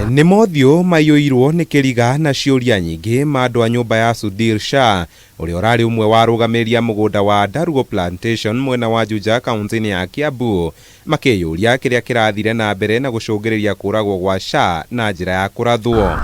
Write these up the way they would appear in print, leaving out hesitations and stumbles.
Nĩ mothiũ maiyũirwo nĩ kĩriga na ciũria nyingĩ ma andũ a nyũmba ya Sudhir Shah, ũrĩa ũrarĩ ũmwe wa arũgamĩrĩri a mũgũnda wa Ndarugo Plantation mwena wa Juja, kaunti-inĩ ya Kiambu, makĩyũria kĩrĩa kĩrathire na mbere na gũcũngĩrĩria kũragwo gwa Shah na njĩra ya kũrathwo.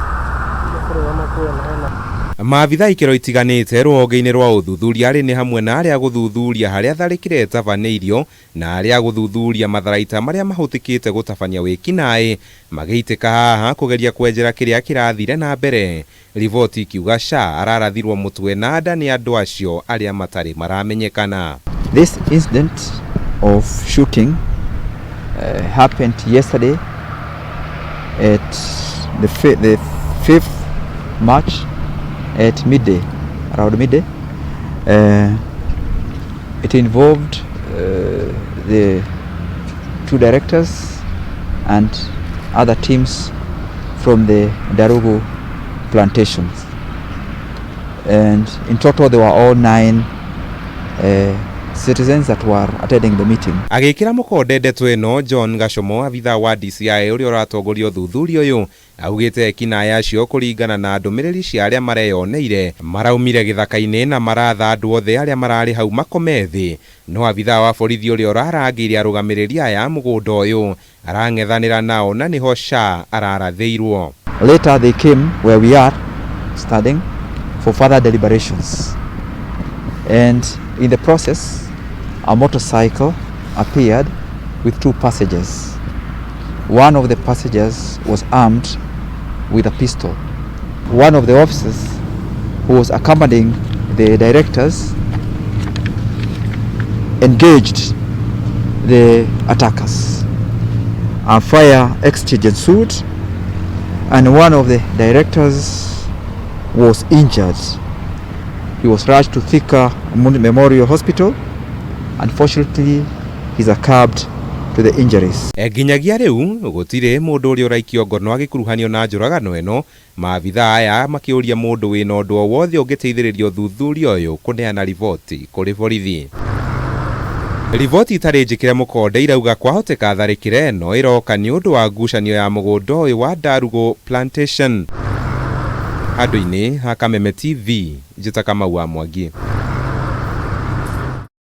Maabitha ikĩro itiganĩte rũhonge-inĩ rwa ũthuthuria arĩ nĩ hamwe na arĩa gũthuthuria harĩa tharĩkĩra ĩtabanĩirio na arĩa gũthuthuria matharaita marĩa mahũthĩkĩte gũtabania wĩkinaĩ, magĩitĩka haha kũgeria kwenjera kĩrĩa kĩrathire na mbere. Riboti ikiuga Shah ararathirwo mũtwe na nda nĩ andũ acio arĩa matarĩ maramenyekana. This incident of shooting happened yesterday at the 5th March at midday, around midday. It involved the two directors and other teams from the Ndarugu plantations. And in total there were all 9 citizens that were attending the meeting. Agĩkĩra mũkonde ndeto ĩno, John Gachomo, abithaa wa DCI ũrĩa ũratongoria ũthuthuria ũyũ, augĩte ekinaĩ acio kũringana na ndũmĩrĩri cia arĩa mareyoneire maraumire gĩthaka-inĩ na maratha andũ othe arĩa mararĩ hau makome thĩ. No abithaa wa borithi ũrĩa ũrarangĩire arũgamĩrĩri aya a mũgũnda ũyũ arang'ethanĩra nao na nĩho Shah ararathĩirwo. Later they came where we are standing for further deliberations, and in the process a motorcycle appeared with 2 passengers. One of the passengers was armed with a pistol. One of the officers who was accompanying the directors engaged the attackers. A fire exchange ensued, and one of the directors was injured. He was rushed to Thika Memorial Hospital. Unfortunately, he succumbed to the injuries. Nginyagia rĩu gũtirĩ mũndũ ũrĩa ũraikio ngono agĩkuruhanio na njũragano ĩno. Maabithaa aya makĩũria mũndũ wĩna ũndũ o wothe ũngĩteithĩrĩria ũthuthuria ũyũ kũneana riboti kũrĩ borithi. Riboti itarĩ njĩkĩre mũkonde irauga kwahoteka tharĩkĩra ĩno ĩroka nĩ ũndũ wa ngucanio ya mũgũnda ũyũ wa Ndarugo Plantation. Handũ-inĩ ha Kameme TV, njĩta Kamau wa Mwangi.